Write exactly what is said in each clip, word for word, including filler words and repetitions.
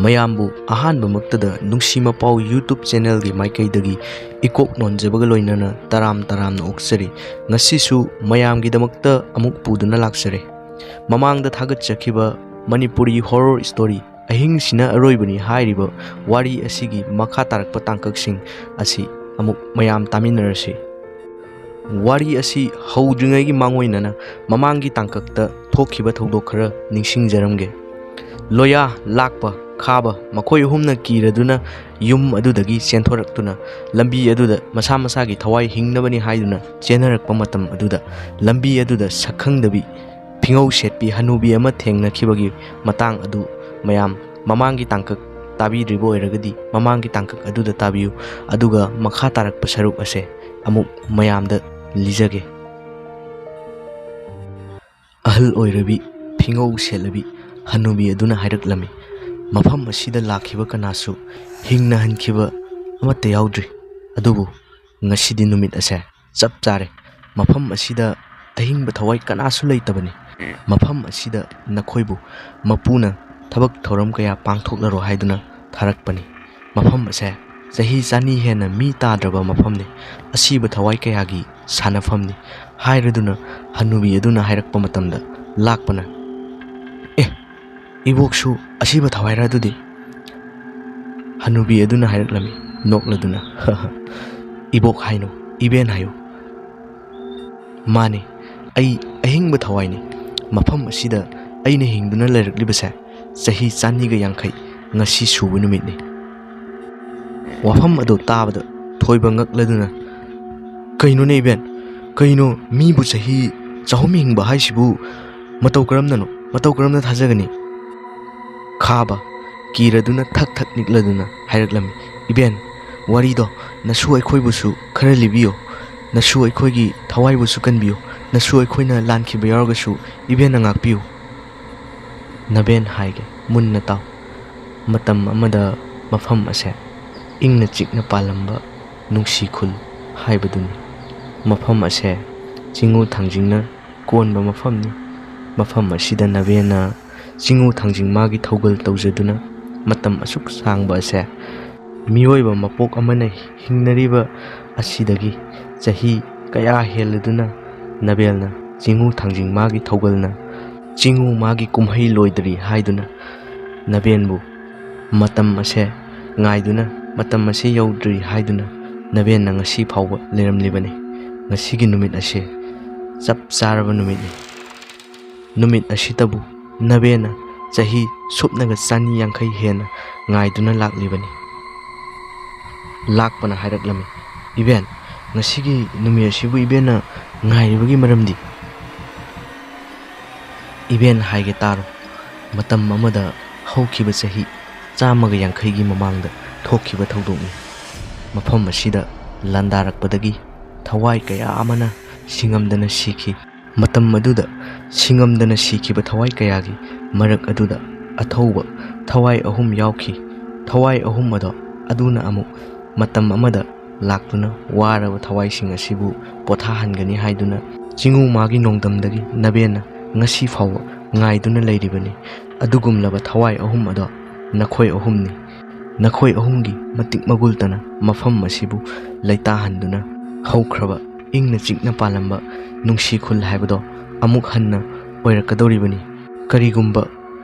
ꯃꯌꯥꯝꯕꯨ ꯑꯍꯥꯟꯕꯃꯛꯇꯗ ꯅꯨꯡꯁꯤ ꯃꯄꯥꯎ YouTube channelꯒꯤ ꯃꯥꯏꯀꯩꯗꯒꯤ ꯏꯀꯣꯛ ꯅꯣꯟꯖꯕꯒ ꯂꯣꯏꯅꯅ ꯇꯔꯥꯝ ꯇꯔꯥꯝꯅ ꯑꯣꯛꯆꯔꯤ꯫ ꯉꯁꯤꯁꯨ ꯃꯌꯥꯝꯒꯤꯗꯃꯛꯇ ꯑꯃꯨꯛ ꯄꯨꯗꯨꯅ ꯂꯥꯛꯆꯔꯦ꯫ ꯃꯃꯥꯡꯗ ꯊꯥꯒꯠꯆꯈꯤꯕ ꯃꯅꯤꯄꯨꯔꯤ horror story ꯑꯍꯤꯡꯁꯤꯅ ꯑꯔꯣꯏꯕꯅꯤ ꯍꯥꯏꯔꯤꯕ ꯋꯥꯔꯤ ꯑꯁꯤꯒꯤ ꯃꯈꯥ ꯇꯥꯔꯛꯄ ꯇꯥꯡꯀꯛꯁꯤꯡ ꯑꯁꯤ ꯑꯃꯨꯛ ꯃꯌꯥꯝ ꯇꯥꯃꯤꯟꯅꯔꯁꯤ꯫ ꯋꯥꯔꯤ ꯑꯁꯤ ꯍꯧꯗ꯭ꯔꯤꯉꯩꯒꯤ ꯃꯥꯡꯑꯣꯏꯅꯅ ꯃꯃꯥꯡꯒꯤ ꯇꯥꯡꯀꯛꯇ ꯊꯣꯛꯈꯤꯕ ꯊꯧꯗꯣꯛ ꯈꯔ ꯅꯤꯡꯁꯤꯡꯖꯔꯝꯒꯦ꯫ ꯂꯣꯌꯥ, ꯂꯥꯛꯄ, ꯈꯥꯕ ꯃꯈꯣꯏ ꯑꯍꯨꯝꯅ ꯀꯤꯔꯗꯨꯅ ꯌꯨꯝ ꯑꯗꯨꯗꯒꯤ ꯆꯦꯟꯊꯣꯔꯛꯇꯨꯅ ꯂꯝꯕꯤ ꯑꯗꯨꯗ ꯃꯁꯥ ꯃꯁꯥꯒꯤ ꯊꯋꯥꯏ ꯍꯤꯡꯅꯕꯅꯤ ꯍꯥꯏꯗꯨꯅ ꯆꯦꯟꯅꯔꯛꯄ ꯃꯇꯝ ꯑꯗꯨꯗ ꯂꯝꯕꯤ ꯑꯗꯨꯗ ꯁꯛꯈꯪꯗꯕꯤ ꯐꯤꯉꯧ ꯁꯦꯠꯄꯤ ꯍꯅꯨꯕꯤ ꯑꯃ ꯊꯦꯡꯅꯈꯤꯕꯒꯤ ꯃꯇꯥꯡ ꯑꯗꯨ ꯃꯌꯥꯝ ꯃꯃꯥꯡꯒꯤ ꯇꯥꯡꯀꯛ ꯇꯥꯕꯤꯗ꯭ꯔꯤꯕ ꯑꯣꯏꯔꯒꯗꯤ ꯃꯃꯥꯡꯒꯤ ꯇꯥꯡꯀꯛ ꯑꯗꯨꯗ ꯇꯥꯕꯤꯌꯨ, ꯑꯗꯨꯒ ꯃꯈꯥ ꯇꯥꯔꯛꯄ ꯁꯔꯨꯛ ꯑꯁꯦ ꯑꯃꯨꯛ ꯃꯌꯥꯝꯗ ꯂꯤꯖꯒꯦ꯫ ꯑꯍꯜ ꯑꯣꯏꯔꯕꯤ ꯐꯤꯉꯧ ꯁꯦꯠꯂꯕꯤ ꯍꯅꯨꯕꯤ ꯑꯗꯨꯅ ꯍꯥꯏꯔꯛꯂꯝꯃꯤ, "ꯃꯐꯝ ꯑꯁꯤꯗ ꯂꯥꯛꯈꯤꯕ ꯀꯅꯥꯁꯨ ꯍꯤꯡꯅ ꯍꯟꯈꯤꯕ ꯑꯃꯠꯇ ꯌꯥꯎꯗ꯭ꯔꯤ, ꯑꯗꯨꯕꯨ ꯉꯁꯤꯗꯤ ꯅꯨꯃꯤꯠ ꯑꯁꯦ ꯆꯞ ꯆꯥꯔꯦ꯫ ꯃꯐꯝ ꯑꯁꯤꯗ ꯑꯍꯤꯡꯕ ꯊꯋꯥꯏ ꯀꯅꯥꯁꯨ ꯂꯩꯇꯕꯅꯤ꯫ ꯃꯐꯝ ꯑꯁꯤꯗ ꯅꯈꯣꯏꯕꯨ ꯃꯄꯨꯅ ꯊꯕꯛ ꯊꯧꯔꯝ ꯀꯌꯥ ꯄꯥꯡꯊꯣꯛꯂꯔꯣ ꯍꯥꯏꯗꯨꯅ ꯊꯥꯔꯛꯄꯅꯤ꯫ ꯃꯐꯝ ꯑꯁꯦ ꯆꯍꯤ ꯆꯅꯤ ꯍꯦꯟꯅ ꯃꯤ ꯇꯥꯗ꯭ꯔꯕ ꯃꯐꯝꯅꯤ꯫ ꯑꯁꯤꯕ ꯊꯋꯥꯏ ꯀꯌꯥꯒꯤ ꯁꯥꯟꯅꯐꯝꯅꯤ" ꯍꯥꯏꯔꯗꯨꯅ ꯍꯅꯨꯕꯤ ꯑꯗꯨꯅ ꯍꯥꯏꯔꯛꯄ ꯃꯇꯝꯗ ꯂꯥꯛꯄꯅ, "ꯑꯦ, ꯏꯕꯣꯛꯁꯨ ꯑꯁꯤꯕ ꯊꯋꯥꯏꯔ ꯑꯗꯨꯗꯤ?" ꯍꯅꯨꯕꯤ ꯑꯗꯨꯅ ꯍꯥꯏꯔꯛꯂꯝꯃꯤ ꯅꯣꯛꯂꯗꯨꯅ, "ꯏꯕꯣꯛ ꯍꯥꯏꯅꯨ, ꯏꯕꯦꯟ ꯍꯥꯏꯌꯨ꯫ ꯃꯥꯅꯤ, ꯑꯩ ꯑꯍꯤꯡꯕ ꯊꯋꯥꯏꯅꯤ꯫ ꯃꯐꯝ ꯑꯁꯤꯗ ꯑꯩꯅ ꯍꯤꯡꯗꯨꯅ ꯂꯩꯔꯛꯂꯤꯕꯁꯦ ꯆꯍꯤ ꯆꯅꯤꯒ ꯌꯥꯡꯈꯩ ꯉꯁꯤ ꯁꯨꯕ ꯅꯨꯃꯤꯠꯅꯤ"꯫ ꯋꯥꯐꯝ ꯑꯗꯨ ꯇꯥꯕꯗ ꯊꯣꯏꯕ ꯉꯛꯂꯗꯨꯅ, "ꯀꯩꯅꯣꯅꯦ ꯏꯕꯦꯟ, ꯀꯩꯅꯣ, ꯃꯤꯕꯨ ꯆꯍꯤ ꯆꯍꯨꯝ ꯍꯤꯡꯕ ꯍꯥꯏꯁꯤꯕꯨ ꯃꯇꯧ ꯀꯔꯝꯅꯅꯣ? ꯃꯇꯧ ꯀꯔꯝꯅ ꯊꯥꯖꯒꯅꯤ?" ꯈꯥꯕ ꯀꯤꯔꯗꯨꯅ ꯊꯛ ꯊꯛ ꯅꯤꯛꯂꯗꯨꯅ ꯍꯥꯏꯔꯛꯂꯝꯃꯤ, "ꯏꯕꯦꯟ, ꯋꯥꯔꯤꯗꯣ ꯅꯁꯨ ꯑꯩꯈꯣꯏꯕꯨꯁꯨ ꯈꯔ ꯂꯤꯕꯤꯌꯣ꯫ ꯅꯁꯨ ꯑꯩꯈꯣꯏꯒꯤ ꯊꯋꯥꯏꯕꯨꯁꯨ ꯀꯟꯕꯤꯌꯨ꯫ ꯅꯁꯨ ꯑꯩꯈꯣꯏꯅ ꯂꯥꯟꯈꯤꯕ ꯌꯥꯎꯔꯒꯁꯨ ꯏꯕꯦꯟꯅ ꯉꯥꯛꯄꯤꯌꯨ"꯫ ꯅꯕꯦꯟ ꯍꯥꯏꯒꯦ, ꯃꯨꯟꯅ ꯇꯥꯎ꯫ ꯃꯇꯝ ꯑꯃꯗ ꯃꯐꯝ ꯑꯁꯦ ꯏꯪꯅ ꯆꯤꯛꯅ ꯄꯥꯜꯂꯝꯕ ꯅꯨꯡꯁꯤ ꯈꯨꯜ ꯍꯥꯏꯕꯗꯨꯅꯤ꯫ ꯃꯐꯝ ꯑꯁꯦ ꯆꯤꯡꯉꯨ ꯊꯥꯡꯖꯤꯡꯅ ꯀꯣꯟꯕ ꯃꯐꯝꯅꯤ꯫ ꯃꯐꯝ ꯑꯁꯤꯗ ꯅꯕꯦꯟꯅ ꯆꯤꯡꯉꯨ ꯊꯥꯡꯖꯤꯡ ꯃꯥꯒꯤ ꯊꯧꯒꯜ ꯇꯧꯖꯗꯨꯅ ꯃꯇꯝ ꯑꯁꯨꯛ ꯁꯥꯡꯕ ꯑꯁꯦ ꯃꯤꯑꯣꯏꯕ ꯃꯄꯣꯛ ꯑꯃꯅ ꯍꯤꯡꯅꯔꯤꯕ ꯑꯁꯤꯗꯒꯤ ꯆꯍꯤ ꯀꯌꯥ ꯍꯦꯜꯂꯗꯨꯅ ꯅꯕꯦꯜꯅ ꯆꯤꯡꯉꯨ ꯊꯥꯡꯖꯤꯡ ꯃꯥꯒꯤ ꯊꯧꯒꯜꯅ ꯆꯤꯡꯉꯨ ꯃꯥꯒꯤ ꯀꯨꯝꯍꯩ ꯂꯣꯏꯗ꯭ꯔꯤ ꯍꯥꯏꯗꯨꯅ ꯅꯕꯦꯟꯕꯨ ꯃꯇꯝ ꯑꯁꯦ ꯉꯥꯏꯗꯨꯅ ꯃꯇꯝ ꯑꯁꯦ ꯌꯧꯗ꯭ꯔꯤ ꯍꯥꯏꯗꯨꯅ ꯅꯕꯦꯟꯅ ꯉꯁꯤ ꯐꯥꯎꯕ ꯂꯩꯔꯝꯂꯤꯕꯅꯤ꯫ ꯉꯁꯤꯒꯤ ꯅꯨꯃꯤꯠ ꯑꯁꯦ ꯆꯞ ꯆꯥꯔꯕ ꯅꯨꯃꯤꯠꯅꯤ꯫ ꯅꯨꯃꯤꯠ ꯑꯁꯤꯇꯕꯨ ꯅꯕꯦꯟꯅ ꯆꯍꯤ ꯁꯨꯞꯅꯒ ꯆꯅꯤ ꯌꯥꯡꯈꯩ ꯍꯦꯟꯅ ꯉꯥꯏꯗꯨꯅ ꯂꯥꯛꯂꯤꯕꯅꯤ꯫ ꯂꯥꯛꯄꯅ ꯍꯥꯏꯔꯛꯂꯝꯃꯤ, "ꯏꯕꯦꯟ, ꯉꯁꯤꯒꯤ ꯅꯨꯃꯤꯠ ꯑꯁꯤꯕꯨ ꯏꯕꯦꯟꯅ ꯉꯥꯏꯔꯤꯕꯒꯤ ꯃꯔꯝꯗꯤ?" "ꯏꯕꯦꯟ ꯍꯥꯏꯒꯦ ꯇꯥꯔꯣ, ꯃꯇꯝ ꯑꯃꯗ ꯍꯧꯈꯤꯕ ꯆꯍꯤ ꯆꯥꯝꯃꯒ ꯌꯥꯡꯈꯩꯒꯤ ꯃꯃꯥꯡꯗ ꯊꯣꯛꯈꯤꯕ ꯊꯧꯗꯣꯛꯅꯤ꯫ ꯃꯐꯝ ꯑꯁꯤꯗ ꯂꯥꯟꯗꯥꯔꯛꯄꯗꯒꯤ ꯊꯋꯥꯏ ꯀꯌꯥ ꯑꯃꯅ ꯁꯤꯉꯝꯗꯅ ꯁꯤꯈꯤ꯫ ꯃꯇꯝ ꯑꯗꯨꯗ ꯁꯤꯉꯝꯗꯅ ꯁꯤꯈꯤꯕ ꯊꯋꯥꯏ ꯀꯌꯥꯒꯤ ꯃꯔꯛ ꯑꯗꯨꯗ ꯑꯊꯧꯕ ꯊꯋꯥꯏ ꯑꯍꯨꯝ ꯌꯥꯎꯈꯤ꯫ ꯊꯋꯥꯏ ꯑꯍꯨꯝ ꯑꯗꯣ ꯑꯗꯨꯅ ꯑꯃꯨꯛ ꯃꯇꯝ ꯑꯃꯗ ꯂꯥꯛꯇꯨꯅ ꯋꯥꯔꯕ ꯊꯋꯥꯏꯁꯤꯡ ꯑꯁꯤꯕꯨ ꯄꯣꯊꯥꯍꯟꯒꯅꯤ ꯍꯥꯏꯗꯨꯅ ꯆꯤꯡꯉꯨ ꯃꯥꯒꯤ ꯅꯣꯡꯗꯝꯗꯒꯤ ꯅꯕꯦꯟꯅ ꯉꯁꯤ ꯐꯥꯎꯕ ꯉꯥꯏꯗꯨꯅ ꯂꯩꯔꯤꯕꯅꯤ꯫ ꯑꯗꯨꯒꯨꯝꯂꯕ ꯊꯋꯥꯏ ꯑꯍꯨꯝ ꯑꯗꯣ ꯅꯈꯣꯏ ꯑꯍꯨꯝꯅꯤ꯫ ꯅꯈꯣꯏ ꯑꯍꯨꯝꯒꯤ ꯃꯇꯤꯛ ꯃꯒꯨꯜꯇꯅ ꯃꯐꯝ ꯑꯁꯤꯕꯨ ꯂꯩꯇꯥꯍꯟꯗꯨꯅ ꯍꯧꯈ꯭ꯔꯕ ꯏꯪꯅ ꯆꯤꯛꯅ ꯄꯥꯜꯂꯝꯕ ꯅꯨꯡꯁꯤ ꯈꯨꯜ ꯍꯥꯏꯕꯗꯣ ꯑꯃꯨꯛ ꯍꯟꯅ ꯑꯣꯏꯔꯛꯀꯗꯧꯔꯤꯕꯅꯤ꯫ ꯀꯔꯤꯒꯨꯝꯕ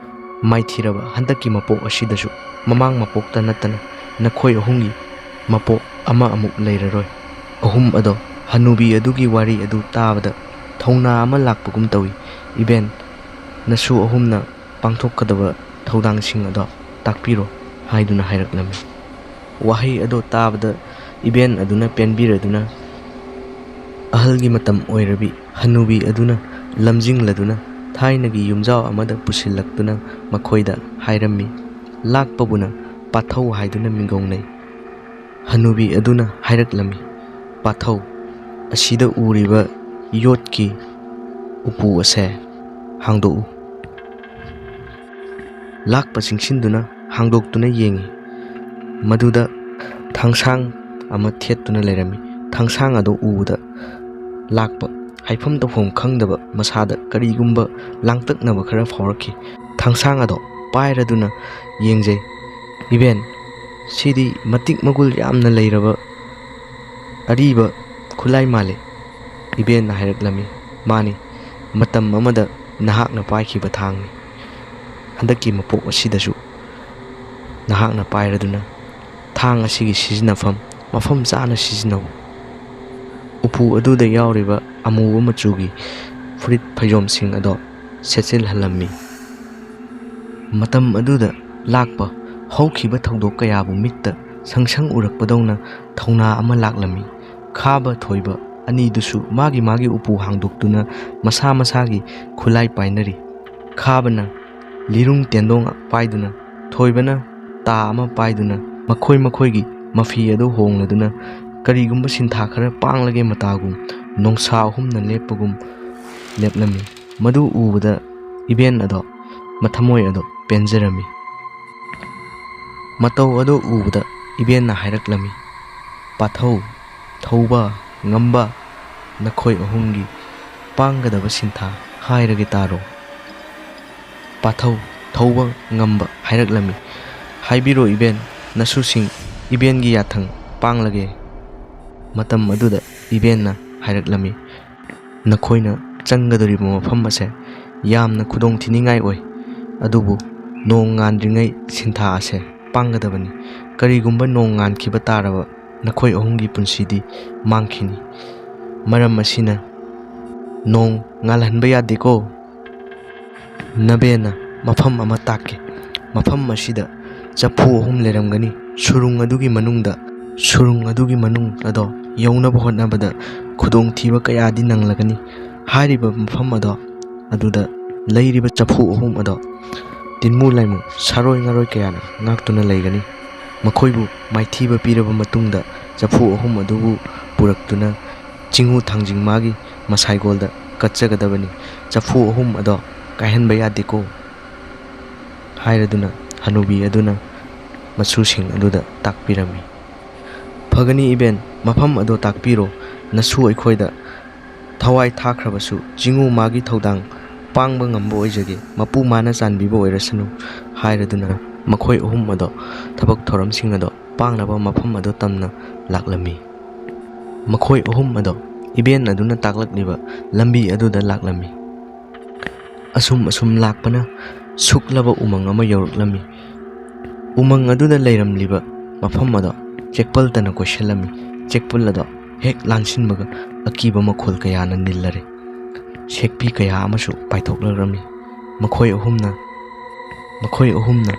ꯃꯥꯏꯊꯤꯔꯕ ꯍꯟꯗꯛꯀꯤ ꯃꯄꯣꯛ ꯑꯁꯤꯗꯁꯨ ꯃꯃꯥꯡ ꯃꯄꯣꯛꯇ ꯅꯠꯇꯅ ꯅꯈꯣꯏ ꯑꯍꯨꯝꯒꯤ ꯃꯄꯣꯛ ꯑꯃ ꯑꯃꯨꯛ ꯂꯩꯔꯔꯣꯏ꯫ ꯑꯍꯨꯝ ꯑꯗꯣ ꯍꯅꯨꯕꯤ ꯑꯗꯨꯒꯤ ꯋꯥꯔꯤ ꯑꯗꯨ ꯇꯥꯕꯗ ꯊꯧꯅꯥ ꯑꯃ ꯂꯥꯛꯄꯒꯨꯝ ꯇꯧꯏ꯫ "ꯏꯕꯦꯟ, ꯅꯁꯨ ꯑꯍꯨꯝꯅ ꯄꯥꯡꯊꯣꯛꯀꯗꯕ ꯊꯧꯗꯥꯡꯁꯤꯡ ꯑꯗꯣ ꯇꯥꯛꯄꯤꯔꯣ" ꯍꯥꯏꯗꯨꯅ ꯍꯥꯏꯔꯛꯂꯝꯃꯤ꯫ ꯋꯥꯍꯩ ꯑꯗꯣ ꯇꯥꯕꯗ ꯏꯕꯦꯟ ꯑꯗꯨꯅ ꯄꯦꯟꯕꯤꯔꯗꯨꯅ ꯑꯍꯜꯒꯤ ꯃꯇꯝ ꯑꯣꯏꯔꯕꯤ ꯍꯅꯨꯕꯤ ꯑꯗꯨꯅ ꯂꯝꯖꯤꯡꯂꯗꯨꯅ ꯊꯥꯏꯅꯒꯤ ꯌꯨꯝꯖꯥꯎ ꯑꯃꯗ ꯄꯨꯁꯤꯜꯂꯛꯇꯨꯅ ꯃꯈꯣꯏꯗ ꯍꯥꯏꯔꯝꯃꯤ꯫ ꯂꯥꯛꯄꯕꯨꯅ ꯄꯥꯊꯧ ꯍꯥꯏꯗꯨꯅ ꯃꯤꯡꯒꯧꯅꯩ꯫ ꯍꯅꯨꯕꯤ ꯑꯗꯨꯅ ꯍꯥꯏꯔꯛꯂꯝꯃꯤ, "ꯄꯥꯊꯧ, ꯑꯁꯤꯗ ꯎꯔꯤꯕ ꯌꯣꯠꯀꯤ ꯎꯄꯨ ꯑꯁꯦ ꯍꯥꯡꯗꯣꯛꯎ"꯫ ꯂꯥꯛꯄ ꯆꯤꯡꯁꯤꯟꯗꯨꯅ ꯍꯥꯡꯗꯣꯛꯇꯨꯅ ꯌꯦꯡꯉꯤ꯫ ꯃꯗꯨꯗ ꯊꯥꯡꯁꯥꯡ ꯑꯃ ꯊꯦꯠꯇꯨꯅ ꯂꯩꯔꯝꯃꯤ꯫ ꯊꯥꯡꯁꯥꯡ ꯑꯗꯨ ꯎꯕꯗ ꯂꯥꯛꯄ ꯍꯥꯏꯐꯝ ꯇꯧꯐꯝ ꯈꯪꯗꯕ ꯃꯁꯥꯗ ꯀꯔꯤꯒꯨꯝꯕ ꯂꯥꯡꯇꯛꯅꯕ ꯈꯔ ꯐꯥꯎꯔꯛꯈꯤ꯫ ꯊꯥꯡꯁꯥꯡ ꯑꯗꯣ ꯄꯥꯏꯔꯗꯨꯅ ꯌꯦꯡꯖꯩ꯫ "ꯏꯕꯦꯟ, ꯁꯤꯗꯤ ꯃꯇꯤꯛ ꯃꯒꯨꯜ ꯌꯥꯝꯅ ꯂꯩꯔꯕ ꯑꯔꯤꯕ ꯈꯨꯠꯂꯥꯏ ꯃꯥꯜꯂꯤ꯫" ꯏꯕꯦꯟꯅ ꯍꯥꯏꯔꯛꯂꯝꯃꯤ꯫ "ꯃꯥꯅꯤ, ꯃꯇꯝ ꯑꯃꯗ ꯅꯍꯥꯛꯅ ꯄꯥꯏꯈꯤꯕ ꯊꯥꯡꯅꯤ꯫ ꯍꯟꯗꯛꯀꯤ ꯃꯄꯣꯛ ꯑꯁꯤꯗꯁꯨ ꯅꯍꯥꯛꯅ ꯄꯥꯏꯔꯗꯨꯅ ꯊꯥꯡ ꯑꯁꯤꯒꯤ ꯁꯤꯖꯤꯟꯅꯐꯝ ꯃꯐꯝ ꯆꯥꯅ ꯁꯤꯖꯤꯟꯅꯧ꯫ ꯎꯄꯨ ꯑꯗꯨꯗ ꯌꯥꯎꯔꯤꯕ ꯑꯃꯨꯕ ꯃꯆꯨꯒꯤ ꯐꯨꯔꯤꯠ ꯐꯩꯖꯣꯝꯁꯤꯡ ꯑꯗꯣ ꯁꯦꯠꯆꯤꯜꯍꯜꯂꯝꯃꯤ꯫" ꯃꯇꯝ ꯑꯗꯨꯗ ꯂꯥꯛꯄ ꯍꯧꯈꯤꯕ ꯊꯧꯗꯣꯛ ꯀꯌꯥꯕꯨ ꯃꯤꯠꯇ ꯁꯪ ꯁꯪ ꯎꯔꯛꯄꯗꯧꯅ ꯊꯧꯅꯥ ꯑꯃ ꯂꯥꯛꯂꯝꯃꯤ꯫ ꯈꯥꯕ ꯊꯣꯏꯕ ꯑꯅꯤꯗꯨꯁꯨ ꯃꯥꯒꯤ ꯃꯥꯒꯤ ꯎꯄꯨ ꯍꯥꯡꯗꯣꯛꯇꯨꯅ ꯃꯁꯥ ꯃꯁꯥꯒꯤ ꯈꯨꯠꯂꯥꯏ ꯄꯥꯏꯅꯔꯤ꯫ ꯈꯥꯕꯅ ꯂꯤꯔꯨꯡ ꯇꯦꯟꯗꯣꯡ ꯄꯥꯏꯗꯨꯅ, ꯊꯣꯏꯕꯅ ꯇꯥ ꯑꯃ ꯄꯥꯏꯗꯨꯅ, ꯃꯈꯣꯏ ꯃꯈꯣꯏꯒꯤ ꯃꯐꯤ ꯑꯗꯨ ꯍꯣꯡꯂꯗꯨꯅ, ꯀꯔꯤꯒꯨꯝꯕ ꯁꯤꯟꯊꯥ ꯈꯔ ꯄꯥꯡꯂꯒꯦ ꯃꯇꯥꯒꯨꯝ, ꯅꯣꯡꯁꯥ ꯑꯍꯨꯝꯅ ꯂꯦꯞꯄꯒꯨꯝ ꯂꯦꯞꯂꯝꯃꯤ꯫ ꯃꯗꯨ ꯎꯕꯗ ꯏꯕꯦꯟ ꯑꯗꯣ, ꯃꯊꯃꯣꯏ ꯑꯗꯣ ꯄꯦꯟꯖꯔꯝꯃꯤ꯫ ꯃꯇꯧ ꯑꯗꯨ ꯎꯕꯗ ꯏꯕꯦꯟꯅ ꯍꯥꯏꯔꯛꯂꯝꯃꯤ, "ꯄꯥꯊꯧ, ꯊꯧꯕ, ꯉꯝꯕ, ꯅꯈꯣꯏ ꯑꯍꯨꯝꯒꯤ ꯄꯥꯡꯒꯗꯕ ꯁꯤꯟꯊꯥ ꯍꯥꯏꯔꯒꯦ ꯇꯥꯔꯣ꯫" ꯄꯥꯊꯧ, ꯊꯧꯕ, ꯉꯝꯕ ꯍꯥꯏꯔꯛꯂꯝꯃꯤ꯫ "ꯍꯥꯏꯕꯤꯔꯣ ꯏꯕꯦꯟ, ꯅꯁꯨꯁꯤꯡ ꯏꯕꯦꯟꯒꯤ ꯌꯥꯊꯪ ꯄꯥꯡꯂꯒꯦ꯫" ꯃꯇꯝ ꯑꯗꯨꯗ ꯏꯕꯦꯟꯅ ꯍꯥꯏꯔꯛꯂꯝꯃꯤ, "ꯅꯈꯣꯏꯅ ꯆꯪꯒꯗꯧꯔꯤꯕ ꯃꯐꯝ ꯑꯁꯦ ꯌꯥꯝꯅ ꯈꯨꯗꯣꯡ ꯊꯤꯅꯤꯡꯉꯥꯏ ꯑꯣꯏ, ꯑꯗꯨꯕꯨ ꯅꯣꯡ ꯉꯥꯟꯗ꯭ꯔꯤꯉꯩ ꯁꯤꯟꯊꯥ ꯑꯁꯦ ꯄꯥꯡꯒꯗꯕꯅꯤ꯫ ꯀꯔꯤꯒꯨꯝꯕ ꯅꯣꯡ ꯉꯥꯟꯈꯤꯕ ꯇꯥꯔꯕ, ꯅꯈꯣꯏ ꯑꯍꯨꯝꯒꯤ ꯄꯨꯟꯁꯤꯗꯤ ꯃꯥꯡꯈꯤꯅꯤ꯫ ꯃꯔꯝ ꯑꯁꯤꯅ ꯅꯣꯡ ꯉꯥꯜꯍꯟꯕ ꯌꯥꯗꯦꯀꯣ꯫ ꯅꯕꯦꯟꯅ ꯃꯐꯝ ꯑꯃ ꯇꯥꯛꯀꯦ꯫ ꯃꯐꯝ ꯑꯁꯤꯗ ꯆꯐꯨ ꯑꯍꯨꯝ ꯂꯩꯔꯝꯒꯅꯤ꯫ ꯁꯨꯔꯨꯡ ꯑꯗꯨꯒꯤ ꯃꯅꯨꯡꯗ, ꯁꯨꯔꯨꯡ ꯑꯗꯨꯒꯤ ꯃꯅꯨꯡ ꯑꯗꯣ ꯌꯧꯅꯕ ꯍꯣꯠꯅꯕꯗ ꯈꯨꯗꯣꯡꯊꯤꯕ ꯀꯌꯥꯗꯤ ꯅꯪꯂꯒꯅꯤ꯫ ꯍꯥꯏꯔꯤꯕ ꯃꯐꯝ ꯑꯗꯣ, ꯑꯗꯨꯗ ꯂꯩꯔꯤꯕ ꯆꯐꯨ ꯑꯍꯨꯝ ꯑꯗꯣ ꯇꯤꯟꯃꯨ ꯂꯥꯏꯃꯨ, ꯁꯥꯔꯣꯏ ꯉꯥꯔꯣꯏ ꯀꯌꯥꯅ ꯉꯥꯛꯇꯨꯅ ꯂꯩꯒꯅꯤ꯫ ꯃꯈꯣꯏꯕꯨ ꯃꯥꯏꯊꯤꯕ ꯄꯤꯔꯕ ꯃꯇꯨꯡꯗ ꯆꯐꯨ ꯑꯍꯨꯝ ꯑꯗꯨꯕꯨ ꯄꯨꯔꯛꯇꯨꯅ ꯆꯤꯡꯉꯨ ꯊꯥꯡꯖꯤꯡ ꯃꯥꯒꯤ ꯃꯁꯥꯏꯒꯣꯜꯗ ꯀꯠꯆꯒꯗꯕꯅꯤ꯫ ꯆꯐꯨ ꯑꯍꯨꯝ ꯑꯗꯣ ꯀꯥꯏꯍꯟꯕ ꯌꯥꯗꯦꯀꯣ" ꯍꯥꯏꯔꯗꯨꯅ ꯍꯅꯨꯕꯤ ꯑꯗꯨꯅ ꯃꯁꯨꯁꯤꯡ ꯑꯗꯨꯗ ꯇꯥꯛꯄꯤꯔꯝꯃꯤ꯫ "ꯐꯒꯅꯤ ꯏꯕꯦꯟ, ꯃꯐꯝ ꯑꯗꯣ ꯇꯥꯛꯄꯤꯔꯣ꯫ ꯅꯁꯨ ꯑꯩꯈꯣꯏꯗ ꯊꯋꯥꯏ ꯊꯥꯈ꯭ꯔꯕꯁꯨ ꯆꯤꯡꯉꯨ ꯃꯥꯒꯤ ꯊꯧꯗꯥꯡ ꯄꯥꯡꯕ ꯉꯝꯕ ꯑꯣꯏꯖꯒꯦ꯫ ꯃꯄꯨ ꯃꯥꯅ ꯆꯥꯟꯕꯤꯕ ꯑꯣꯏꯔꯁꯅꯨ" ꯍꯥꯏꯔꯗꯨꯅ ꯃꯈꯣꯏ ꯑꯍꯨꯝ ꯑꯗꯣ ꯊꯕꯛ ꯊꯧꯔꯝꯁꯤꯡ ꯑꯗꯣ ꯄꯥꯡꯅꯕ ꯃꯐꯝ ꯑꯗꯨ ꯇꯝꯅ ꯂꯥꯛꯂꯝꯃꯤ꯫ ꯃꯈꯣꯏ ꯑꯍꯨꯝ ꯑꯗꯣ ꯏꯕꯦꯟ ꯑꯗꯨꯅ ꯇꯥꯛꯂꯛꯂꯤꯕ ꯂꯝꯕꯤ ꯑꯗꯨꯗ ꯂꯥꯛꯂꯝꯃꯤ꯫ ꯑꯁꯨꯝ ꯑꯁꯨꯝ ꯂꯥꯛꯄꯅ ꯁꯨꯛꯂꯕ ꯎꯃꯪ ꯑꯃ ꯌꯧꯔꯛꯂꯝꯃꯤ꯫ ꯎꯃꯪ ꯑꯗꯨꯗ ꯂꯩꯔꯝꯂꯤꯕ ꯃꯐꯝ ꯑꯗꯣ ꯆꯦꯛꯄꯜꯇꯅ ꯀꯣꯏꯁꯤꯜꯂꯝꯃꯤ꯫ ꯆꯦꯛꯄꯜ ꯑꯗꯣ ꯍꯦꯛ ꯂꯥꯟꯁꯤꯟꯕꯒ ꯑꯀꯤꯕ ꯃꯈꯣꯜ ꯀꯌꯥꯅ ꯅꯤꯜꯂꯔꯦ꯫ ꯁꯦꯛꯄꯤ ꯀꯌꯥ ꯑꯃꯁꯨ ꯄꯥꯏꯊꯣꯛꯂꯛꯂꯝꯃꯤ꯫ ꯃꯈꯣꯏ ꯑꯍꯨꯝꯅ ꯃꯈꯣꯏ ꯑꯍꯨꯝꯅ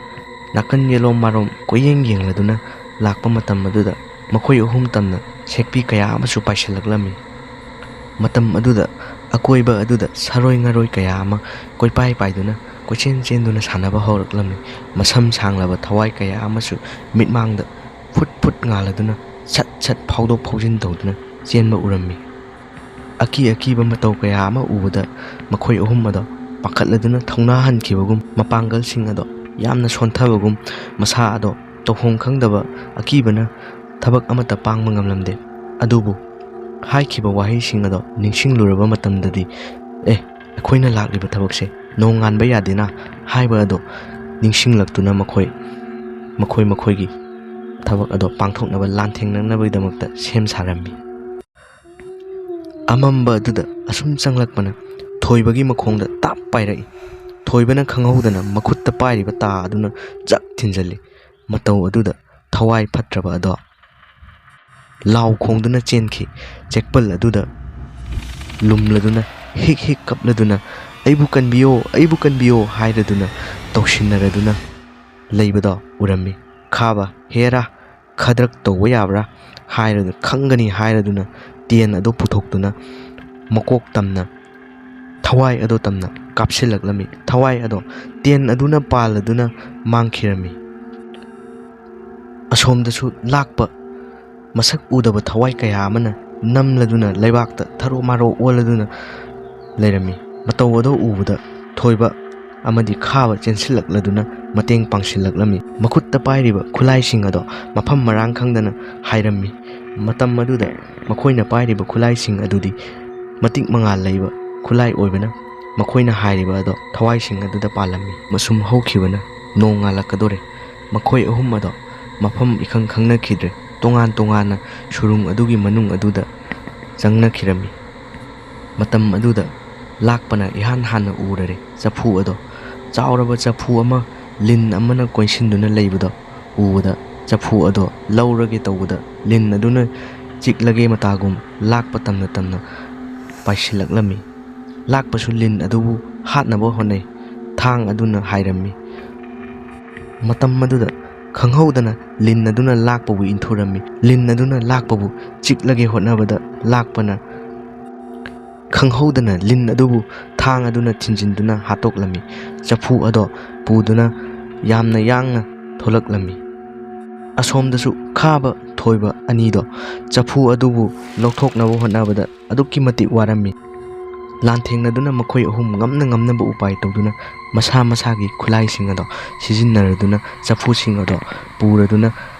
ꯅꯥꯀꯟ ꯌꯦꯂꯣꯝ ꯃꯥꯔꯣꯝ ꯀꯣꯏꯌꯦꯡ ꯌꯦꯡꯂꯗꯨꯅ ꯂꯥꯛꯄ ꯃꯇꯝ ꯑꯗꯨꯗ ꯃꯈꯣꯏ ꯑꯍꯨꯝ ꯇꯝꯅ ꯁꯦꯛꯄꯤ ꯀꯌꯥ ꯑꯃꯁꯨ ꯄꯥꯏꯁꯤꯜꯂꯛꯂꯝꯃꯤ꯫ ꯃꯇꯝ ꯑꯗꯨꯗ ꯑꯀꯣꯏꯕ ꯑꯗꯨꯗ ꯁꯥꯔꯣꯏ ꯉꯥꯔꯣꯏ ꯀꯌꯥ ꯑꯃ ꯀꯣꯏꯄꯥꯏ ꯄꯥꯏꯗꯨꯅ ꯀꯣꯏꯆꯦꯟ ꯆꯦꯟꯗꯨꯅ ꯁꯥꯟꯅꯕ ꯍꯧꯔꯛꯂꯝꯃꯤ꯫ ꯃꯁꯝ ꯁꯥꯡꯂꯕ ꯊꯋꯥꯏ ꯀꯌꯥ ꯑꯃꯁꯨ ꯃꯤꯠꯃꯥꯡꯗ ꯐꯨꯠ ꯐꯨꯠ ꯉꯥꯜꯂꯗꯨꯅ ꯁꯠ ꯁꯠ ꯐꯥꯎꯗꯣꯛ ꯐꯥꯎꯖꯤꯟ ꯇꯧꯗꯨꯅ ꯆꯦꯟꯕ ꯎꯔꯝꯃꯤ꯫ ꯑꯀꯤ ꯑꯀꯤꯕ ꯃꯇꯧ ꯀꯌꯥ ꯑꯃ ꯎꯕꯗ ꯃꯈꯣꯏ ꯑꯍꯨꯝ ꯑꯗꯣ ꯄꯥꯈꯠꯂꯗꯨꯅ ꯊꯧꯅꯥ ꯍꯟꯈꯤꯕꯒꯨꯝ, ꯃꯄꯥꯡꯒꯜꯁꯤꯡ ꯑꯗꯣ ꯌꯥꯝꯅ ꯁꯣꯟꯊꯕꯒꯨꯝ, ꯃꯁꯥ ꯑꯗꯣ ꯇꯧꯐꯝ ꯈꯪꯗꯕ ꯑꯀꯤꯕꯅ ꯊꯕꯛ ꯑꯃꯠꯇ ꯄꯥꯡꯕ ꯉꯝꯂꯝꯗꯦ꯫ ꯑꯗꯨꯕꯨ ꯍꯥꯏꯈꯤꯕ ꯋꯥꯍꯩꯁꯤꯡ ꯑꯗꯣ ꯅꯤꯡꯁꯤꯡꯂꯨꯔꯕ ꯃꯇꯝꯗꯗꯤ, "ꯑꯦ, ꯑꯩꯈꯣꯏꯅ ꯂꯥꯛꯂꯤꯕ ꯊꯕꯛꯁꯦ ꯅꯣꯡꯉꯥꯟꯕ ꯌꯥꯗꯦꯅ" ꯍꯥꯏꯕ ꯑꯗꯣ ꯅꯤꯡꯁꯤꯡꯂꯛꯇꯨꯅ ꯃꯈꯣꯏ ꯃꯈꯣꯏ ꯃꯈꯣꯏꯒꯤ ꯊꯕꯛ ꯑꯗꯣ ꯄꯥꯡꯊꯣꯛꯅꯕ ꯂꯥꯟꯊꯦꯡꯅꯅꯕꯒꯤꯗꯃꯛꯇ ꯁꯦꯝ ꯁꯥꯔꯝꯃꯤ꯫ ꯑꯃꯝꯕ ꯑꯗꯨꯗ ꯑꯁꯨꯝ ꯆꯪꯂꯛꯄꯅ ꯊꯣꯏꯕꯒꯤ ꯃꯈꯣꯡꯗ ꯇꯥꯞ ꯄꯥꯏꯔꯛꯏ꯫ ꯊꯣꯏꯕꯅ ꯈꯪꯍꯧꯗꯅ ꯃꯈꯨꯠꯇ ꯄꯥꯏꯔꯤꯕ ꯇꯥ ꯑꯗꯨꯅ ꯖꯛ ꯊꯤꯟꯖꯜꯂꯤ꯫ ꯃꯇꯧ ꯑꯗꯨꯗ ꯊꯋꯥꯏ ꯐꯠꯇ꯭ꯔꯕ ꯑꯗꯣ ꯂꯥꯎ ꯈꯣꯡꯗꯨꯅ ꯆꯦꯟꯈꯤ꯫ ꯆꯦꯛꯄꯜ ꯑꯗꯨꯗ ꯂꯨꯝꯂꯗꯨꯅ ꯍꯤꯛ ꯍꯤꯛ ꯀꯞꯂꯗꯨꯅ, "ꯑꯩꯕꯨ ꯀꯟꯕꯤꯌꯣ, ꯑꯩꯕꯨ ꯀꯟꯕꯤꯌꯣ" ꯍꯥꯏꯔꯗꯨꯅ ꯇꯧꯁꯤꯟꯅꯔꯗꯨꯅ ꯂꯩꯕꯗꯣ ꯎꯔꯝꯃꯤ꯫ ꯈꯥꯕ, "ꯍꯦꯔꯥ, ꯈꯗ꯭ꯔꯛ ꯇꯧꯕ ꯌꯥꯕ꯭ꯔꯥ?" ꯍꯥꯏꯔꯗꯨꯅ, "ꯈꯪꯒꯅꯤ" ꯍꯥꯏꯔꯗꯨꯅ ꯇꯦꯟ ꯑꯗꯨ ꯄꯨꯊꯣꯛꯇꯨꯅ ꯃꯀꯣꯛ ꯇꯝꯅ ꯊꯋꯥꯏ ꯑꯗꯣ ꯇꯝꯅ ꯀꯥꯞꯁꯤꯜꯂꯛꯂꯝꯃꯤ꯫ ꯊꯋꯥꯏ ꯑꯗꯣ ꯇꯦꯟ ꯑꯗꯨꯅ ꯄꯥꯜꯂꯗꯨꯅ ꯃꯥꯡꯈꯤꯔꯝꯃꯤ꯫ ꯑꯁꯣꯝꯗꯁꯨ ꯂꯥꯛꯄ ꯃꯁꯛ ꯎꯗꯕ ꯊꯋꯥꯏ ꯀꯌꯥ ꯑꯃꯅ ꯅꯝꯂꯗꯨꯅ ꯂꯩꯕꯥꯛꯇ ꯊꯔꯣ ꯃꯥꯔꯣ ꯑꯣꯜꯂꯗꯨꯅ ꯂꯩꯔꯝꯃꯤ꯫ ꯃꯇꯧ ꯑꯗꯨ ꯎꯕꯗ ꯊꯣꯏꯕ ꯑꯃꯗꯤ ꯈꯥꯕ ꯆꯦꯟꯁꯤꯜꯂꯛꯂꯗꯨꯅ ꯃꯇꯦꯡ ꯄꯥꯡꯁꯤꯜꯂꯛꯂꯝꯃꯤ꯫ ꯃꯈꯨꯠꯇ ꯄꯥꯏꯔꯤꯕ ꯈꯨꯠꯂꯥꯏꯁꯤꯡ ꯑꯗꯣ ꯃꯐꯝ ꯃꯔꯥꯡ ꯈꯪꯗꯅ ꯍꯥꯏꯔꯝꯃꯤ꯫ ꯃꯇꯝ ꯑꯗꯨꯗ ꯃꯈꯣꯏꯅ ꯄꯥꯏꯔꯤꯕ ꯈꯨꯠꯂꯥꯏꯁꯤꯡ ꯑꯗꯨꯗꯤ ꯃꯇꯤꯛ ꯃꯉꯥꯜ ꯂꯩꯕ ꯈꯨꯠꯂꯥꯏ ꯑꯣꯏꯕꯅ ꯃꯈꯣꯏꯅ ꯍꯥꯏꯔꯤꯕ ꯑꯗꯣ ꯊꯋꯥꯏꯁꯤꯡ ꯑꯗꯨꯗ ꯄꯥꯜꯂꯝꯃꯤ꯫ ꯃꯁꯨꯝ ꯍꯧꯈꯤꯕꯅ ꯅꯣꯡꯉꯥꯜꯂꯛꯀꯗꯣꯔꯦ꯫ ꯃꯈꯣꯏ ꯑꯍꯨꯝ ꯑꯗꯣ ꯃꯐꯝ ꯏꯈꯪ ꯈꯪꯅꯈꯤꯗ꯭ꯔꯦ꯫ ꯇꯣꯉꯥꯟ ꯇꯣꯉꯥꯟꯅ ꯁꯨꯔꯨꯡ ꯑꯗꯨꯒꯤ ꯃꯅꯨꯡ ꯑꯗꯨꯗ ꯆꯪꯅꯈꯤꯔꯝꯃꯤ꯫ ꯃꯇꯝ ꯑꯗꯨꯗ ꯂꯥꯛꯄꯅ ꯏꯍꯥꯟ ꯍꯥꯟꯅ ꯎꯔꯔꯦ ꯆꯐꯨ ꯑꯗꯣ꯫ ꯆꯥꯎꯔꯕ ꯆꯐꯨ ꯑꯃ ꯂꯤꯟ ꯑꯃꯅ ꯀꯣꯏꯁꯤꯟꯗꯨꯅ ꯂꯩꯕꯗꯣ ꯎꯕꯗ, ꯆꯐꯨ ꯑꯗꯣ ꯂꯧꯔꯒꯦ ꯇꯧꯕꯗ, ꯂꯤꯟ ꯑꯗꯨꯅ ꯆꯤꯛꯂꯒꯦ ꯃꯇꯥꯒꯨꯝ ꯂꯥꯛꯄ ꯇꯝꯅ ꯇꯝꯅ ꯄꯥꯏꯁꯤꯜꯂꯛꯂꯝꯃꯤ꯫ ꯂꯥꯛꯄꯁꯨ ꯂꯤꯟ ꯑꯗꯨꯕꯨ ꯍꯥꯠꯅꯕ ꯍꯣꯠꯅꯩ꯫ ꯊꯥꯡ ꯑꯗꯨꯅ ꯍꯥꯏꯔꯝꯃꯤ꯫ ꯃꯇꯝ ꯑꯗꯨꯗ ꯈꯪꯍꯧꯗꯅ ꯂꯤꯟ ꯑꯗꯨꯅ ꯂꯥꯛꯄꯕꯨ ꯏꯟꯊꯨꯔꯝꯃꯤ꯫ ꯂꯤꯟ ꯑꯗꯨꯅ ꯂꯥꯛꯄꯕꯨ ꯆꯤꯛꯂꯒꯦ ꯍꯣꯠꯅꯕꯗ, ꯂꯥꯛꯄꯅ ꯈꯪꯍꯧꯗꯅ ꯂꯤꯟ ꯑꯗꯨꯕꯨ ꯊꯥꯡ ꯑꯗꯨꯅ ꯊꯤꯟꯖꯤꯟꯗꯨꯅ ꯍꯥꯠꯇꯣꯛꯂꯝꯃꯤ꯫ ꯆꯐꯨ ꯑꯗꯣ ꯄꯨꯗꯨꯅ ꯌꯥꯝꯅ ꯌꯥꯡꯅ ꯊꯣꯛꯂꯛꯂꯝꯃꯤ꯫ ꯑꯁꯣꯝꯗꯁꯨ ꯈꯥꯕ ꯊꯣꯏꯕ ꯑꯅꯤꯗꯣ ꯆꯐꯨ ꯑꯗꯨꯕꯨ ꯂꯧꯊꯣꯛꯅꯕ ꯍꯣꯠꯅꯕꯗ ꯑꯗꯨꯛꯀꯤ ꯃꯇꯤꯛ ꯋꯥꯔꯝꯃꯤ꯫ ꯂꯥꯟꯊꯦꯡꯅꯗꯨꯅ ꯃꯈꯣꯏ ꯑꯍꯨꯝ ꯉꯝꯅ ꯉꯝꯅꯕ ꯎꯄꯥꯏ ꯇꯧꯗꯨꯅ ꯃꯁꯥ ꯃꯁꯥꯒꯤ ꯈꯨꯠꯂꯥꯏꯁꯤꯡ ꯑꯗꯣ ꯁꯤꯖꯤꯟꯅꯔꯗꯨꯅ ꯆꯐꯨꯁꯤꯡ ꯑꯗꯣ ꯄꯨꯔꯗꯨꯅ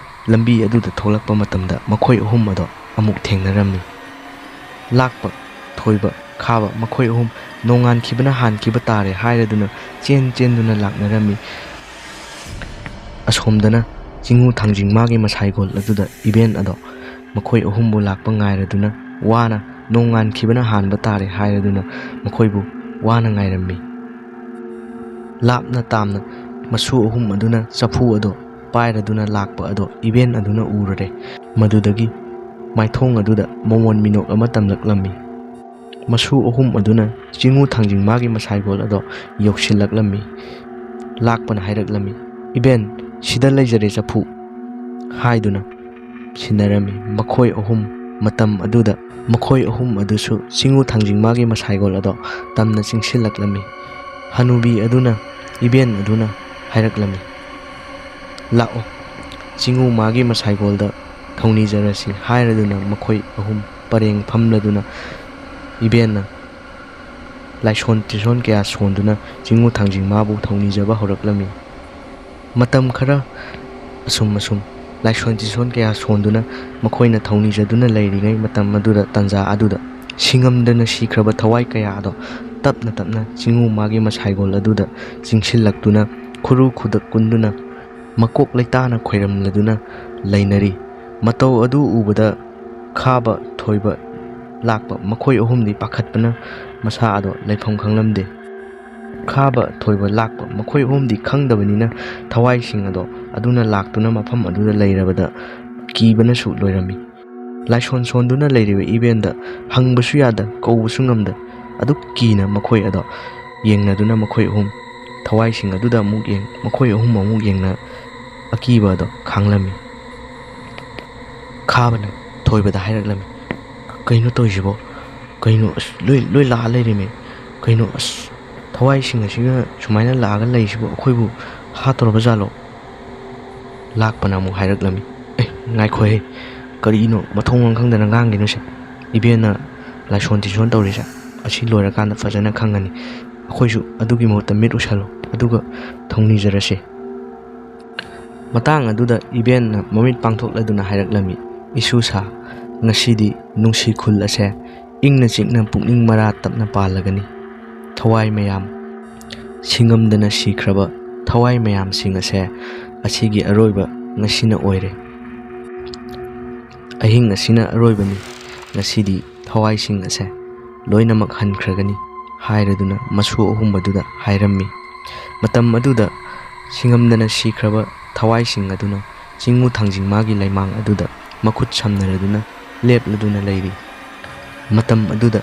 ꯂꯝꯕꯤ ꯑꯗꯨꯗ ꯊꯣꯛꯂꯛꯄ ꯃꯇꯝꯗ ꯃꯈꯣꯏ ꯑꯍꯨꯝ ꯑꯗꯣ ꯑꯃꯨꯛ ꯊꯦꯡꯅꯔꯝꯃꯤ꯫ ꯂꯥꯛꯄ, ꯊꯣꯏꯕ, ꯈꯥꯕ ꯃꯈꯣꯏ ꯑꯍꯨꯝ ꯅꯣꯡꯉꯥꯟꯈꯤꯕꯅ ꯍꯥꯟꯈꯤꯕ ꯇꯥꯔꯦ ꯍꯥꯏꯔꯗꯨꯅ ꯆꯦꯟ ꯆꯦꯟꯗꯨꯅ ꯂꯥꯛꯅꯔꯝꯃꯤ꯫ ꯑꯁꯣꯝꯗꯅ ꯆꯤꯡꯉꯨ ꯊꯥꯡꯖꯤꯡ ꯃꯥꯒꯤ ꯃꯁꯥꯏꯒꯣꯜ ꯑꯗꯨꯗ ꯏꯕꯦꯟ ꯑꯗꯣ ꯃꯈꯣꯏ ꯑꯍꯨꯝꯕꯨ ꯂꯥꯛꯄ ꯉꯥꯏꯔꯗꯨꯅ ꯋꯥꯅ ꯅꯣꯡꯉꯥꯟꯈꯤꯕꯅ ꯍꯥꯟꯕ ꯇꯥꯔꯦ ꯍꯥꯏꯔꯗꯨꯅ ꯃꯈꯣꯏꯕꯨ ꯋꯥꯅ ꯉꯥꯏꯔꯝꯃꯤ꯫ ꯂꯥꯞꯅ ꯇꯥꯝꯅ ꯃꯁꯨ ꯑꯍꯨꯝ ꯑꯗꯨꯅ ꯆꯐꯨ ꯑꯗꯣ ꯄꯥꯏꯔꯗꯨꯅ ꯂꯥꯛꯄ ꯑꯗꯣ ꯏꯕꯦꯟ ꯑꯗꯨꯅ ꯎꯔꯨꯔꯦ꯫ ꯃꯗꯨꯗꯒꯤ ꯃꯥꯏꯊꯣꯡ ꯑꯗꯨꯗ ꯃꯃꯣꯟ ꯃꯤꯅꯣꯛ ꯑꯃ ꯇꯝꯂꯛꯂꯝꯃꯤ꯫ ꯃꯁꯨ ꯑꯍꯨꯝ ꯑꯗꯨꯅ ꯆꯤꯡꯉꯨ ꯊꯥꯡꯖꯤꯡ ꯃꯥꯒꯤ ꯃꯁꯥꯏꯒꯣꯜ ꯑꯗꯣ ꯌꯧꯁꯤꯜꯂꯛꯂꯝꯃꯤ꯫ ꯂꯥꯛꯄꯅ ꯍꯥꯏꯔꯛꯂꯝꯃꯤ, "ꯏꯕꯦꯟ, ꯁꯤꯗ ꯂꯩꯖꯔꯦ ꯆꯐꯨ" ꯍꯥꯏꯗꯨꯅ ꯁꯤꯟꯅꯔꯝꯃꯤ꯫ ꯃꯈꯣꯏ ꯑꯍꯨꯝ ꯃꯇꯝ ꯑꯗꯨꯗ ꯃꯈꯣꯏ ꯑꯍꯨꯝ ꯑꯗꯨꯁꯨ ꯆꯤꯡꯉꯨ ꯊꯥꯡꯖꯤꯡ ꯃꯥꯒꯤ ꯃꯁꯥꯏꯒꯣꯜ ꯑꯗꯣ ꯇꯝꯅ ꯆꯤꯡꯁꯤꯜꯂꯛꯂꯝꯃꯤ꯫ ꯍꯅꯨꯕꯤ ꯑꯗꯨꯅ ꯏꯕꯦꯟ ꯑꯗꯨꯅ ꯍꯥꯏꯔꯛꯂꯝꯃꯤ, "ꯂꯥꯛꯑꯣ, ꯆꯤꯡꯉꯨ ꯃꯥꯒꯤ ꯃꯁꯥꯏꯒꯣꯜꯗ ꯊꯧꯅꯤꯖꯔꯁꯤ" ꯍꯥꯏꯔꯗꯨꯅ ꯃꯈꯣꯏ ꯑꯍꯨꯝ ꯄꯔꯦꯡ ꯐꯝꯂꯗꯨꯅ ꯏꯕꯦꯟꯅ ꯂꯥꯏꯁꯣꯟ ꯇꯤꯁꯣꯟ ꯀꯌꯥ ꯁꯣꯟꯗꯨꯅ ꯆꯤꯡꯉꯨ ꯊꯥꯡꯖꯤꯡ ꯃꯥꯕꯨ ꯊꯧꯅꯤꯖꯕ ꯍꯧꯔꯛꯂꯝꯃꯤ꯫ ꯃꯇꯝ ꯈꯔ ꯑꯁꯨꯝ ꯑꯁꯨꯝ ꯂꯥꯏꯁꯣꯟ ꯇꯤꯁꯣꯟ ꯀꯌꯥ ꯁꯣꯟꯗꯨꯅ ꯃꯈꯣꯏꯅ ꯊꯧꯅꯤꯖꯗꯨꯅ ꯂꯩꯔꯤꯉꯩ ꯃꯇꯝ ꯑꯗꯨꯗ, ꯇꯥꯟꯖꯥ ꯑꯗꯨꯗ ꯁꯤꯡꯉꯝꯗꯅ ꯁꯤꯈ꯭ꯔꯕ ꯊꯋꯥꯏ ꯀꯌꯥ ꯑꯗꯣ ꯇꯞꯅ ꯇꯞꯅ ꯆꯤꯡꯉꯨ ꯃꯥꯒꯤ ꯃꯁꯥꯏꯒꯣꯜ ꯑꯗꯨꯗ ꯆꯤꯡꯁꯤꯜꯂꯛꯇꯨꯅ ꯈꯨꯔꯨ ꯈꯨꯗꯛ ꯀꯨꯟꯗꯨꯅ ꯃꯀꯣꯛ ꯂꯩꯇꯥꯅ ꯈꯣꯏꯔꯝꯂꯗꯨꯅ ꯂꯩꯅꯔꯤ꯫ ꯃꯇꯧ ꯑꯗꯨ ꯎꯕꯗ ꯈꯥꯕ ꯊꯣꯏꯕ ꯂꯥꯛꯄ ꯃꯈꯣꯏ ꯑꯍꯨꯝꯗꯤ ꯄꯥꯈꯠꯄꯅ ꯃꯁꯥ ꯑꯗꯣ ꯂꯩꯐꯝ ꯈꯪꯂꯝꯗꯦ꯫ ꯈꯥꯕ ꯊꯣꯏꯕ ꯂꯥꯛꯄ ꯃꯈꯣꯏ ꯑꯍꯨꯝꯗꯤ ꯈꯪꯗꯕꯅꯤꯅ ꯊꯋꯥꯏꯁꯤꯡ ꯑꯗꯣ ꯑꯗꯨꯅ ꯂꯥꯛꯇꯨꯅ ꯃꯐꯝ ꯑꯗꯨꯗ ꯂꯩꯔꯕꯗ ꯀꯤꯕꯅꯁꯨ ꯂꯣꯏꯔꯝꯃꯤ꯫ ꯂꯥꯏꯁꯣꯟ ꯁꯣꯟꯗꯨꯅ ꯂꯩꯔꯤꯕ ꯏꯕꯦꯟꯗ ꯍꯪꯕꯁꯨ ꯌꯥꯗ, ꯀꯧꯕꯁꯨ ꯉꯝꯗ, ꯑꯗꯨꯛ ꯀꯤꯅ ꯃꯈꯣꯏ ꯑꯗꯣ ꯌꯦꯡꯅꯗꯨꯅ ꯃꯈꯣꯏ ꯑꯍꯨꯝ ꯊꯋꯥꯏꯁꯤꯡ ꯑꯗꯨꯗ ꯑꯃꯨꯛ ꯌꯦꯡ, ꯃꯈꯣꯏ ꯑꯍꯨꯝ ꯑꯃꯨꯛ ꯌꯦꯡꯅ ꯑꯀꯤꯕ ꯑꯗꯣ ꯈꯥꯡꯂꯝꯃꯤ꯫ ꯈꯥꯕꯅ ꯊꯣꯏꯕꯗ ꯍꯥꯏꯔꯛꯂꯝꯃꯤ, "ꯀꯩꯅꯣ ꯇꯧꯔꯤꯁꯤꯕꯣ? ꯀꯩꯅꯣ? ꯑꯁ, ꯂꯣꯏ, ꯂꯣꯏ ꯂꯥꯛꯑ ꯂꯩꯔꯦꯃꯦ꯫ ꯀꯩꯅꯣ? ꯑꯁ, ꯊꯋꯥꯏꯁꯤꯡ ꯑꯁꯤꯒ ꯁꯨꯃꯥꯏꯅ ꯂꯥꯛꯑꯒ ꯂꯩꯔꯤꯁꯤꯕꯨ ꯑꯩꯈꯣꯏꯕꯨ ꯍꯥꯠꯇꯣꯔꯕ ꯖꯥꯠꯂꯣ?" ꯂꯥꯛꯄꯅ ꯑꯃꯨꯛ ꯍꯥꯏꯔꯛꯂꯝꯃꯤ, "ꯑꯦ, ꯉꯥꯏꯈꯣꯍꯦ, ꯀꯔꯤꯅꯣ ꯃꯊꯣꯡ ꯃꯔꯝ ꯈꯪꯗꯅ ꯉꯥꯡꯒꯤꯅꯣꯁꯦ? ꯏꯕꯦꯟꯅ ꯂꯥꯏꯁꯣꯟ ꯇꯤꯁꯣꯟ ꯇꯧꯔꯤꯁꯦ ꯑꯁꯤ ꯂꯣꯏꯔꯀꯥꯟꯗ ꯐꯖꯅ ꯈꯪꯉꯅꯤ꯫ ꯑꯩꯈꯣꯏꯁꯨ ꯑꯗꯨꯒꯤ ꯃꯍꯨꯠꯇ ꯃꯤꯠ ꯎꯏꯁꯜꯂꯣ, ꯑꯗꯨꯒ ꯊꯧꯅꯤꯖꯔꯁꯤ꯫" ꯃꯇꯥꯡ ꯑꯗꯨꯗ ꯏꯕꯦꯟꯅ ꯃꯃꯤꯠ ꯄꯥꯡꯊꯣꯛꯂꯗꯨꯅ ꯍꯥꯏꯔꯛꯂꯝꯃꯤ, "ꯏꯁꯨ ꯁꯥ, ꯉꯁꯤꯗꯤ ꯅꯨꯡꯁꯤ ꯈꯨꯜ ꯑꯁꯦ ꯏꯪꯅ ꯆꯤꯛꯅ ꯄꯨꯛꯅꯤꯡ ꯃꯔꯥ ꯇꯞꯅ ꯄꯥꯜꯂꯒꯅꯤ꯫ ꯊꯋꯥꯏ ꯃꯌꯥꯝ, ꯁꯤꯡꯉꯝꯗꯅ ꯁꯤꯈ꯭ꯔꯕ ꯊꯋꯥꯏ ꯃꯌꯥꯝꯁꯤꯡ ꯑꯁꯦ ꯑꯁꯤꯒꯤ ꯑꯔꯣꯏꯕ ꯉꯁꯤꯅ ꯑꯣꯏꯔꯦ꯫ ꯑꯍꯤꯡ ꯑꯁꯤꯅ ꯑꯔꯣꯏꯕꯅꯤ꯫ ꯉꯁꯤꯗꯤ ꯊꯋꯥꯏꯁꯤꯡ ꯑꯁꯦ ꯂꯣꯏꯅꯃꯛ ꯍꯟꯈ꯭ꯔꯒꯅꯤ" ꯍꯥꯏꯔꯗꯨꯅ ꯃꯁꯨ ꯑꯍꯨꯝ ꯑꯗꯨꯗ ꯍꯥꯏꯔꯝꯃꯤ꯫ ꯃꯇꯝ ꯑꯗꯨꯗ ꯁꯤꯡꯉꯝꯗꯅ ꯁꯤꯈ꯭ꯔꯕ ꯊꯋꯥꯏꯁꯤꯡ ꯑꯗꯨꯅ ꯆꯤꯡꯉꯨ ꯊꯥꯡꯖꯤꯡ ꯃꯥꯒꯤ ꯂꯩꯃꯥꯡ ꯑꯗꯨꯗ ꯃꯈꯨꯠ ꯁꯝꯅꯔꯗꯨꯅ ꯂꯦꯞꯂꯗꯨꯅ ꯂꯩꯔꯤ꯫ ꯃꯇꯝ ꯑꯗꯨꯗ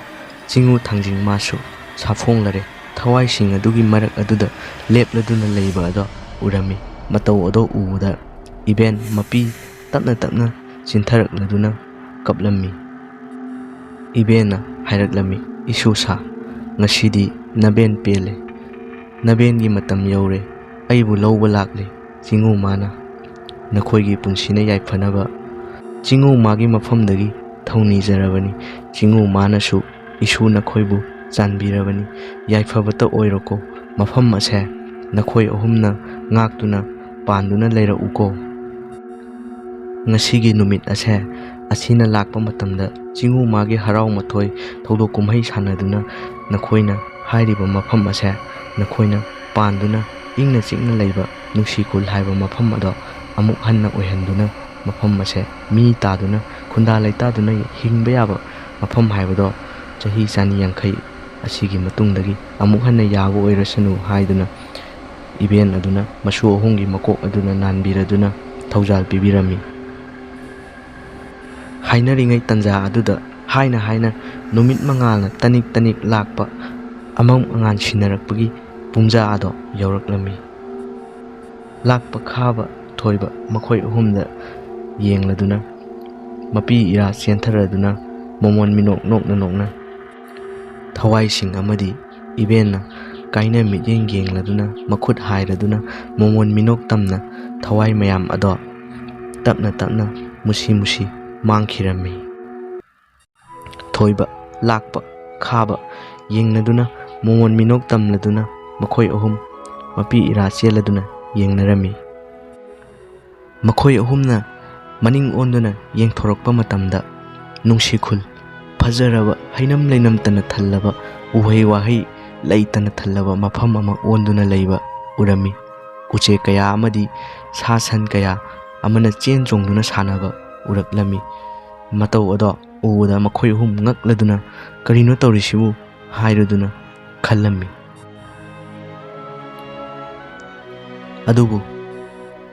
ꯆꯤꯡꯉꯨ ꯊꯥꯡꯖꯤꯡ ꯃꯥꯁꯨ ꯁꯥꯐꯣꯡꯂꯔꯦ꯫ ꯊꯋꯥꯏꯁꯤꯡ ꯑꯗꯨꯒꯤ ꯃꯔꯛ ꯑꯗꯨꯗ ꯂꯦꯞꯂꯗꯨꯅ ꯂꯩꯕ ꯑꯗꯣ ꯎꯔꯝꯃꯤ꯫ ꯃꯇꯧ ꯑꯗꯣ ꯎꯕꯗ ꯏꯕꯦꯟ ꯃꯄꯤ ꯇꯞꯅ ꯇꯞꯅ ꯆꯤꯟꯊꯔꯛꯂꯗꯨꯅ ꯀꯞꯂꯝꯃꯤ꯫ ꯏꯕꯦꯟꯅ ꯍꯥꯏꯔꯛꯂꯝꯃꯤ, "ꯏꯁꯨ ꯁꯥ, ꯉꯁꯤꯗꯤ ꯅꯕꯦꯟ ꯄꯦꯜꯂꯦ꯫ ꯅꯕꯦꯟꯒꯤ ꯃꯇꯝ ꯌꯧꯔꯦ꯫ ꯑꯩꯕꯨ ꯂꯧꯕ ꯂꯥꯛꯂꯦ ꯆꯤꯡꯉꯨ ꯃꯥꯅ꯫ ꯅꯈꯣꯏꯒꯤ ꯄꯨꯟꯁꯤꯅ ꯌꯥꯏꯐꯅꯕ ꯆꯤꯡꯉꯨ ꯃꯥꯒꯤ ꯃꯐꯝꯗꯒꯤ ꯊꯧꯅꯤꯖꯔꯕꯅꯤ꯫ ꯆꯤꯡꯉꯨ ꯃꯥꯅꯁꯨ ꯏꯁꯨ ꯅꯈꯣꯏꯕꯨ ꯆꯥꯟꯕꯤꯔꯕꯅꯤ꯫ ꯌꯥꯏꯐꯕꯇ ꯑꯣꯏꯔꯣꯀꯣ꯫ ꯃꯐꯝ ꯑꯁꯦ ꯅꯈꯣꯏ ꯑꯍꯨꯝꯅ ꯉꯥꯛꯇꯨꯅ ꯄꯥꯟꯗꯨꯅ ꯂꯩꯔꯛꯎꯀꯣ꯫" ꯉꯁꯤꯒꯤ ꯅꯨꯃꯤꯠ ꯑꯁꯦ ꯑꯁꯤꯅ ꯂꯥꯛꯄ ꯃꯇꯝꯗ ꯆꯤꯡꯉꯨ ꯃꯥꯒꯤ ꯍꯔꯥꯎ ꯃꯊꯣꯏ ꯊꯧꯗꯣꯛ ꯀꯨꯝꯍꯩ ꯁꯥꯟꯅꯗꯨꯅ ꯅꯈꯣꯏꯅ ꯍꯥꯏꯔꯤꯕ ꯃꯐꯝ ꯑꯁꯦ ꯅꯈꯣꯏꯅ ꯄꯥꯟꯗꯨꯅ ꯏꯪꯅ ꯆꯤꯛꯅ ꯂꯩꯕ ꯅꯨꯡꯁꯤꯈꯨꯜ ꯍꯥꯏꯕ ꯃꯐꯝ ꯑꯗꯣ ꯑꯃꯨꯛ ꯍꯟꯅ ꯑꯣꯏꯍꯟꯗꯨꯅ, ꯃꯐꯝ ꯑꯁꯦ ꯃꯤ ꯇꯥꯗꯨꯅ, ꯈꯨꯟꯗꯥ ꯂꯩꯇꯥꯗꯨꯅ ꯍꯤꯡꯕ ꯌꯥꯕ ꯃꯐꯝ ꯍꯥꯏꯕꯗꯣ ꯆꯍꯤ ꯆꯅꯤ ꯌꯥꯡꯈꯩ ꯑꯁꯤꯒꯤ ꯃꯇꯨꯡꯗꯒꯤ ꯑꯃꯨꯛ ꯍꯟꯅ ꯌꯥꯕ ꯑꯣꯏꯔꯁꯅꯨ ꯍꯥꯏꯗꯨꯅ ꯏꯕꯦꯟ ꯑꯗꯨꯅ ꯃꯁꯨ ꯑꯍꯨꯝꯒꯤ ꯃꯀꯣꯛ ꯑꯗꯨꯅ ꯅꯥꯟꯕꯤꯔꯗꯨꯅ ꯊꯧꯖꯥꯜ ꯄꯤꯕꯤꯔꯝꯃꯤ꯫ ꯍꯥꯏꯅꯔꯤꯉꯩ ꯇꯟꯖꯥ ꯑꯗꯨꯗ ꯍꯥꯏꯅ ꯍꯥꯏꯅ ꯅꯨꯃꯤꯠ ꯃꯉꯥꯜꯅ ꯇꯅꯤꯛ ꯇꯅꯤꯛ ꯂꯥꯛꯄ, ꯑꯃꯝ ꯑꯉꯥꯟ ꯁꯤꯟꯅꯔꯛꯄꯒꯤ ꯄꯨꯡꯖꯥ ꯑꯗꯣ ꯌꯧꯔꯛꯂꯝꯃꯤ꯫ ꯂꯥꯛꯄ ꯈꯥꯕ ꯊꯣꯏꯕ ꯃꯈꯣꯏ ꯑꯍꯨꯝꯗ ꯌꯦꯡꯂꯗꯨꯅ, ꯃꯄꯤ ꯏꯔꯥ ꯆꯦꯟꯊꯔꯗꯨꯅ, ꯃꯣꯃꯣꯟ ꯃꯤꯅꯣꯛ ꯅꯣꯛꯅ ꯅꯣꯛꯅ ꯊꯋꯥꯏꯁꯤꯡ ꯑꯃꯗꯤ ꯏꯕꯦꯟꯅ ꯀꯥꯏꯅ ꯃꯤꯠꯌꯦꯡ ꯌꯦꯡꯂꯗꯨꯅ, ꯃꯈꯨꯠ ꯍꯥꯏꯔꯗꯨꯅ, ꯃꯣꯃꯣꯟ ꯃꯤꯅꯣꯛ ꯇꯝꯅ ꯊꯋꯥꯏ ꯃꯌꯥꯝ ꯑꯗꯣ ꯇꯞꯅ ꯇꯞꯅ ꯃꯨꯁꯤ ꯃꯨꯁꯤ ꯃꯥꯡꯈꯤꯔꯝꯃꯤ꯫ ꯊꯣꯏꯕ, ꯂꯥꯛꯄ, ꯈꯥꯕ ꯌꯦꯡꯅꯗꯨꯅ, ꯃꯣꯃꯣꯟ ꯃꯤꯅꯣꯛ ꯇꯝꯂꯗꯨꯅ ꯃꯈꯣꯏ ꯑꯍꯨꯝ ꯃꯄꯤ ꯏꯔꯥ ꯆꯦꯜꯂꯗꯨꯅ ꯌꯦꯡꯅꯔꯝꯃꯤ꯫ ꯃꯈꯣꯏ ꯑꯍꯨꯝꯅ ꯃꯅꯤꯡ ꯑꯣꯟꯗꯨꯅ ꯌꯦꯡꯊꯣꯔꯛꯄ ꯃꯇꯝꯗ, ꯅꯨꯡꯁꯤꯈꯨꯜ, ꯐꯖꯔꯕ ꯍꯩꯅꯝ ꯂꯩꯅꯝꯇꯅ ꯊꯜꯂꯕ, ꯎꯍꯩ ꯋꯥꯍꯩ ꯂꯩꯇꯅ ꯊꯜꯂꯕ ꯃꯐꯝ ꯑꯃ ꯑꯣꯟꯗꯨꯅ ꯂꯩꯕ ꯎꯔꯝꯃꯤ꯫ ꯎꯆꯦꯛ ꯀꯌꯥ ꯑꯃꯗꯤ ꯁꯥ ꯁꯟ ꯀꯌꯥ ꯑꯃꯅ ꯆꯦꯟ ꯆꯣꯡꯗꯨꯅ ꯁꯥꯟꯅꯕ ꯎꯔꯛꯂꯝꯃꯤ꯫ ꯃꯇꯧ ꯑꯗꯣ ꯎꯕꯗ ꯃꯈꯣꯏ ꯑꯍꯨꯝ ꯉꯛꯂꯗꯨꯅ, "ꯀꯔꯤꯅꯣ ꯇꯧꯔꯤꯁꯤꯕꯨ?" ꯍꯥꯏꯔꯗꯨꯅ ꯈꯜꯂꯝꯃꯤ꯫ ꯑꯗꯨꯕꯨ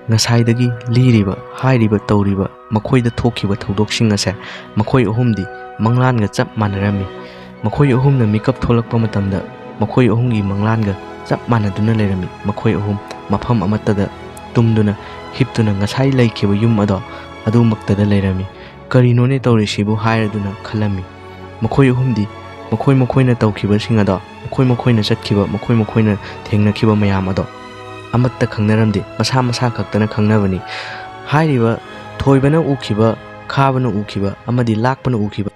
ꯉꯁꯥꯏꯗꯒꯤ ꯂꯤꯔꯤꯕ, ꯍꯥꯏꯔꯤꯕ, ꯇꯧꯔꯤꯕ, ꯃꯈꯣꯏꯗ ꯊꯣꯛꯈꯤꯕ ꯊꯧꯗꯣꯛꯁꯤꯡ ꯑꯁꯦ ꯃꯈꯣꯏ ꯑꯍꯨꯝꯗꯤ ꯃꯪꯂꯥꯟꯒ ꯆꯞ ꯃꯥꯟꯅꯔꯝꯃꯤ꯫ ꯃꯈꯣꯏ ꯑꯍꯨꯝꯅ ꯃꯤꯀꯞ ꯊꯣꯛꯂꯛꯄ ꯃꯇꯝꯗ ꯃꯈꯣꯏ ꯑꯍꯨꯝꯒꯤ ꯃꯪꯂꯥꯟꯒ ꯆꯞ ꯃꯥꯟꯅꯗꯨꯅ ꯂꯩꯔꯝꯃꯤ꯫ ꯃꯈꯣꯏ ꯑꯍꯨꯝ ꯃꯐꯝ ꯑꯃꯠꯇꯗ ꯇꯨꯝꯗꯨꯅ, ꯍꯤꯞꯇꯨꯅ ꯉꯁꯥꯏ ꯂꯩꯈꯤꯕ ꯌꯨꯝ ꯑꯗꯣ ꯑꯗꯨꯃꯛꯇꯗ ꯂꯩꯔꯝꯃꯤ꯫ "ꯀꯔꯤꯅꯣꯅꯦ ꯇꯧꯔꯤꯁꯤꯕꯨ?" ꯍꯥꯏꯔꯗꯨꯅ ꯈꯜꯂꯝꯃꯤ꯫ ꯃꯈꯣꯏ ꯑꯍꯨꯝꯗꯤ ꯃꯈꯣꯏ ꯃꯈꯣꯏꯅ ꯇꯧꯈꯤꯕꯁꯤꯡ ꯑꯗꯣ, ꯃꯈꯣꯏ ꯃꯈꯣꯏꯅ ꯆꯠꯈꯤꯕ, ꯃꯈꯣꯏ ꯃꯈꯣꯏꯅ ꯊꯦꯡꯅꯈꯤꯕ ꯃꯌꯥꯝ ꯑꯗꯣ ꯑꯃꯠꯇ ꯈꯪꯅꯔꯝꯗꯦ꯫ ꯃꯁꯥ ꯃꯁꯥ ꯈꯛꯇꯅ ꯈꯪꯅꯕꯅꯤ꯫ ꯍꯥꯏꯔꯤꯕ ꯊꯣꯏꯕꯅ ꯎꯈꯤꯕ, ꯈꯥꯕꯅ ꯎꯈꯤꯕ ꯑꯃꯗꯤ ꯂꯥꯛꯄꯅ ꯎꯈꯤꯕ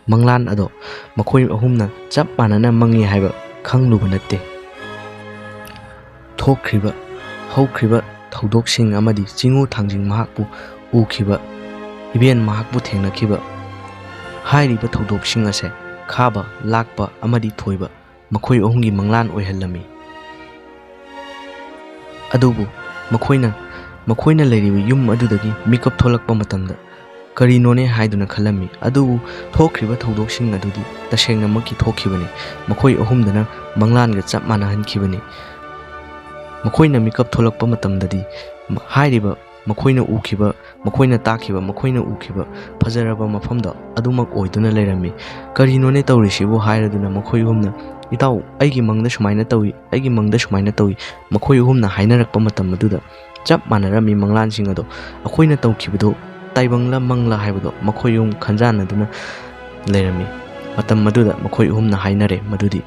ꯃꯪꯂꯥꯟ ꯑꯗꯣ ꯃꯈꯣꯏ ꯑꯍꯨꯝꯅ ꯆꯞ ꯃꯥꯟꯅꯅ ꯃꯪꯉꯤ ꯍꯥꯏꯕ ꯈꯪꯂꯨꯕ ꯅꯠꯇꯦ꯫ ꯊꯣꯛꯈ꯭ꯔꯤꯕ, ꯍꯧꯈ꯭ꯔꯤꯕ ꯊꯧꯗꯣꯛꯁꯤꯡ ꯑꯃꯗꯤ ꯆꯤꯡꯉꯨ ꯊꯥꯡꯖꯤꯡ ꯃꯍꯥꯛꯄꯨ ꯎꯈꯤꯕ, ꯏꯕꯦꯟ ꯃꯍꯥꯛꯄꯨ ꯊꯦꯡꯅꯈꯤꯕ, ꯍꯥꯏꯔꯤꯕ ꯊꯧꯗꯣꯛꯁꯤꯡ ꯑꯁꯦ ꯈꯥꯕ, ꯂꯥꯛꯄ ꯑꯃꯗꯤ ꯊꯣꯏꯕ ꯃꯈꯣꯏ ꯑꯍꯨꯝꯒꯤ ꯃꯪꯂꯥꯟ ꯑꯣꯏꯍꯜꯂꯝꯃꯤ꯫ ꯑꯗꯨꯕꯨ ꯃꯈꯣꯏꯅ ꯃꯈꯣꯏꯅ ꯂꯩꯔꯤꯕ ꯌꯨꯝ ꯑꯗꯨꯗꯒꯤ ꯃꯤꯀꯞ ꯊꯣꯛꯂꯛꯄ ꯃꯇꯝꯗ ꯀꯔꯤꯅꯣꯅꯦ ꯍꯥꯏꯗꯨꯅ ꯈꯜꯂꯝꯃꯤ꯫ ꯑꯗꯨꯕꯨ ꯊꯣꯛꯈ꯭ꯔꯤꯕ ꯊꯧꯗꯣꯛꯁꯤꯡ ꯑꯗꯨꯗꯤ ꯇꯁꯦꯡꯅꯃꯛꯀꯤ ꯊꯣꯛꯈꯤꯕꯅꯤ꯫ ꯃꯈꯣꯏ ꯑꯍꯨꯝꯗꯅ ꯃꯪꯂꯥꯟꯒ ꯆꯞ ꯃꯥꯟꯅꯍꯟꯈꯤꯕꯅꯤ꯫ ꯃꯈꯣꯏꯅ ꯃꯤꯀꯞ ꯊꯣꯛꯂꯛꯄ ꯃꯇꯝꯗꯗꯤ ꯍꯥꯏꯔꯤꯕ ꯃꯈꯣꯏꯅ ꯎꯈꯤꯕ, ꯃꯈꯣꯏꯅ ꯇꯥꯈꯤꯕ, ꯃꯈꯣꯏꯅ ꯎꯈꯤꯕ ꯐꯖꯔꯕ ꯃꯐꯝꯗꯣ ꯑꯗꯨꯃꯛ ꯑꯣꯏꯗꯨꯅ ꯂꯩꯔꯝꯃꯤ꯫ "ꯀꯔꯤꯅꯣꯅꯦ ꯇꯧꯔꯤꯁꯤꯕꯨ?" ꯍꯥꯏꯔꯗꯨꯅ ꯃꯈꯣꯏ ꯑꯍꯨꯝꯅ, "ꯏꯇꯥꯎ, ꯑꯩꯒꯤ ꯃꯪꯗ ꯁꯨꯃꯥꯏꯅ ꯇꯧꯏ, ꯑꯩꯒꯤ ꯃꯪꯗ ꯁꯨꯃꯥꯏꯅ ꯇꯧꯏ", ꯃꯈꯣꯏ ꯑꯍꯨꯝꯅ ꯍꯥꯏꯅꯔꯛꯄ ꯃꯇꯝ ꯑꯗꯨꯗ ꯆꯞ ꯃꯥꯟꯅꯔꯝꯃꯤ ꯃꯪꯂꯥꯟꯁꯤꯡ ꯑꯗꯣ꯫ ꯑꯩꯈꯣꯏꯅ ꯇꯧꯈꯤꯕꯗꯨ ꯇꯥꯏꯕꯪꯂ ꯃꯪꯂ ꯍꯥꯏꯕꯗꯣ ꯃꯈꯣꯏ ꯑꯍꯨꯝ ꯈꯟꯖꯥꯟꯅꯗꯨꯅ ꯂꯩꯔꯝꯃꯤ꯫ ꯃꯇꯝ ꯑꯗꯨꯗ ꯃꯈꯣꯏ ꯑꯍꯨꯝꯅ ꯍꯥꯏꯅꯔꯦ ꯃꯗꯨꯗꯤ,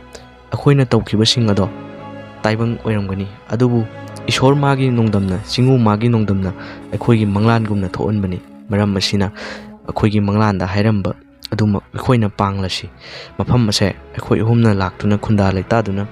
"ꯑꯩꯈꯣꯏꯅ ꯇꯧꯈꯤꯕꯁꯤꯡ ꯑꯗꯣ ꯇꯥꯏꯕꯪ ꯑꯣꯏꯔꯝꯒꯅꯤ, ꯑꯗꯨꯕꯨ ꯏꯁꯣꯔ ꯃꯥꯒꯤ ꯅꯣꯡꯗꯝꯅ, ꯆꯤꯡꯉꯨ ꯃꯥꯒꯤ ꯅꯣꯡꯗꯝꯅ ꯑꯩꯈꯣꯏꯒꯤ ꯃꯪꯂꯥꯟꯒꯨꯝꯅ ꯊꯣꯛꯍꯟꯕꯅꯤ꯫ ꯃꯔꯝ ꯑꯁꯤꯅ ꯑꯩꯈꯣꯏꯒꯤ ꯃꯪꯂꯥꯟꯗ ꯍꯥꯏꯔꯝꯕ ꯑꯗꯨꯃꯛ ꯑꯩꯈꯣꯏꯅ ꯄꯥꯡꯂꯁꯤ꯫ ꯃꯐꯝ ꯑꯁꯦ ꯑꯩꯈꯣꯏ ꯑꯍꯨꯝꯅ ꯂꯥꯛꯇꯨꯅ ꯈꯨꯟꯗꯥ ꯂꯩꯇꯥꯗꯨꯅ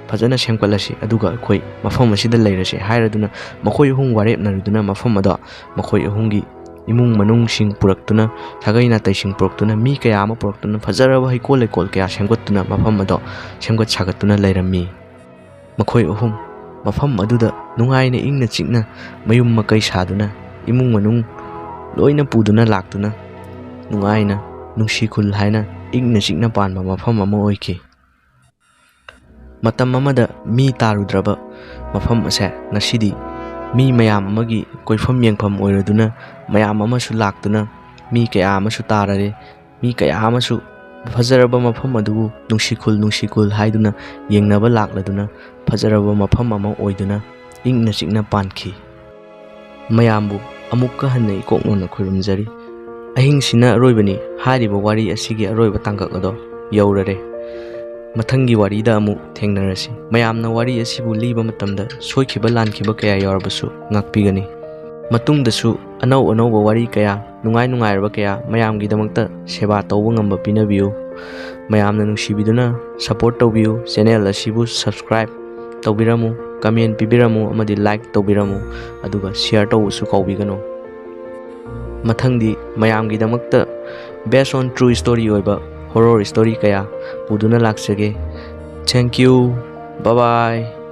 ꯐꯖꯅ ꯁꯦꯝꯒꯠꯂꯁꯤ, ꯑꯗꯨꯒ ꯑꯩꯈꯣꯏ ꯃꯐꯝ ꯑꯁꯤꯗ ꯂꯩꯔꯁꯤ" ꯍꯥꯏꯔꯗꯨꯅ ꯃꯈꯣꯏ ꯑꯍꯨꯝ ꯋꯥꯔꯦꯞꯅꯔꯨꯗꯨꯅ ꯃꯐꯝ ꯑꯗꯣ ꯃꯈꯣꯏ ꯑꯍꯨꯝꯒꯤ ꯏꯃꯨꯡ ꯃꯅꯨꯡꯁꯤꯡ ꯄꯨꯔꯛꯇꯨꯅ, ꯁꯥꯒꯩ ꯅꯥꯇꯩꯁꯤꯡ ꯄꯨꯔꯛꯇꯨꯅ, ꯃꯤ ꯀꯌꯥ ꯑꯃ ꯄꯨꯔꯛꯇꯨꯅ, ꯐꯖꯔꯕ ꯍꯩꯀꯣꯜ ꯂꯩꯀꯣꯜ ꯀꯌꯥ ꯁꯦꯝꯒꯠꯇꯨꯅ ꯃꯐꯝ ꯑꯗꯣ ꯁꯦꯝꯒꯠ ꯁꯥꯒꯠꯇꯨꯅ ꯂꯩꯔꯝꯃꯤ꯫ ꯃꯈꯣꯏ ꯑꯍꯨꯝ ꯃꯐꯝ ꯑꯗꯨꯗ ꯅꯨꯡꯉꯥꯏꯅ ꯏꯪꯅ ꯆꯤꯛꯅ ꯃꯌꯨꯝ ꯃꯀꯩ ꯁꯥꯗꯨꯅ, ꯏꯃꯨꯡ ꯃꯅꯨꯡ ꯂꯣꯏꯅ ꯄꯨꯗꯨꯅ ꯂꯥꯛꯇꯨꯅ, ꯅꯨꯡꯉꯥꯏꯅ ꯅꯨꯡꯁꯤ ꯈꯨꯜ ꯍꯥꯏꯅ ꯏꯪꯅ ꯆꯤꯛꯅ ꯄꯥꯟꯕ ꯃꯐꯝ ꯑꯃ ꯑꯣꯏꯈꯤ꯫ ꯃꯇꯝ ꯑꯃꯗ ꯃꯤ ꯇꯥꯔꯨꯗ꯭ꯔꯕ ꯃꯐꯝ ꯑꯁꯦ ꯉꯁꯤꯗꯤ ꯃꯤ ꯃꯌꯥꯝ ꯑꯃꯒꯤ ꯀꯣꯏꯐꯝ ꯌꯦꯡꯐꯝ ꯑꯣꯏꯔꯗꯨꯅ, ꯃꯌꯥꯝ ꯑꯃꯁꯨ ꯂꯥꯛꯇꯨꯅ ꯃꯤ ꯀꯌꯥ ꯑꯃꯁꯨ ꯇꯥꯔꯔꯦ꯫ ꯃꯤ ꯀꯌꯥ ꯑꯃꯁꯨ ꯐꯖꯔꯕ ꯃꯐꯝ ꯑꯗꯨꯕꯨ ꯅꯨꯡꯁꯤ ꯈꯨꯜ, ꯅꯨꯡꯁꯤ ꯈꯨꯜ ꯍꯥꯏꯗꯨꯅ ꯌꯦꯡꯅꯕ ꯂꯥꯛꯂꯗꯨꯅ, ꯐꯖꯔꯕ ꯃꯐꯝ ꯑꯃ ꯑꯣꯏꯗꯨꯅ ꯏꯪꯅ ꯆꯤꯛꯅ ꯄꯥꯟꯈꯤ꯫ ꯃꯌꯥꯝꯕꯨ ꯑꯃꯨꯛꯀ ꯍꯟꯅ ꯏꯀꯣꯛ ꯅꯧꯅ ꯈꯨꯔꯨꯝꯖꯔꯤ꯫ ꯑꯍꯤꯡꯁꯤꯅ ꯑꯔꯣꯏꯕꯅꯤ꯫ ꯍꯥꯏꯔꯤꯕ ꯋꯥꯔꯤ ꯑꯁꯤꯒꯤ ꯑꯔꯣꯏꯕ ꯇꯥꯡꯀꯛ ꯑꯗꯣ ꯌꯧꯔꯔꯦ꯫ ꯃꯊꯪꯒꯤ ꯋꯥꯔꯤꯗ ꯑꯃꯨꯛ ꯊꯦꯡꯅꯔꯁꯤ꯫ ꯃꯌꯥꯝꯅ ꯋꯥꯔꯤ ꯑꯁꯤꯕꯨ ꯂꯤꯕ ꯃꯇꯝꯗ ꯁꯣꯏꯈꯤꯕ ꯂꯥꯟꯈꯤꯕ ꯀꯌꯥ ꯌꯥꯎꯔꯕꯁꯨ ꯉꯥꯛꯄꯤꯒꯅꯤ꯫ ꯃꯇꯨꯡꯗꯁꯨ ꯑꯅꯧ ꯑꯅꯧꯕ ꯋꯥꯔꯤ ꯀꯌꯥ, ꯅꯨꯡꯉꯥꯏ ꯅꯨꯡꯉꯥꯏꯔꯕ ꯀꯌꯥ ꯃꯌꯥꯝꯒꯤꯗꯃꯛꯇ ꯁꯦꯕꯥ ꯇꯧꯕ ꯉꯝꯕ ꯄꯤꯅꯕꯤꯌꯨ꯫ ꯃꯌꯥꯝꯅ ꯅꯨꯡꯁꯤꯕꯤꯗꯨꯅ support ꯇꯧꯕꯤꯌꯨ꯫ Channel ꯑꯁꯤꯕꯨ subscribe ꯇꯧꯕꯤꯔꯝꯃꯨ, comment ꯄꯤꯕꯤꯔꯝꯃꯨ ꯑꯃꯗꯤ like ꯇꯧꯕꯤꯔꯝꯃꯨ, ꯑꯗꯨꯒ share ꯇꯧꯕꯁꯨ ꯀꯥꯎꯕꯤꯒꯅꯨ꯫ ꯃꯊꯪꯗꯤ ꯃꯌꯥꯝꯒꯤꯗꯃꯛꯇ based on true story ꯑꯣꯏꯕ horror story ꯀꯌꯥ ꯄꯨꯗꯨꯅ ꯂꯥꯛꯆꯒꯦ꯫ Thank you. Bye bye.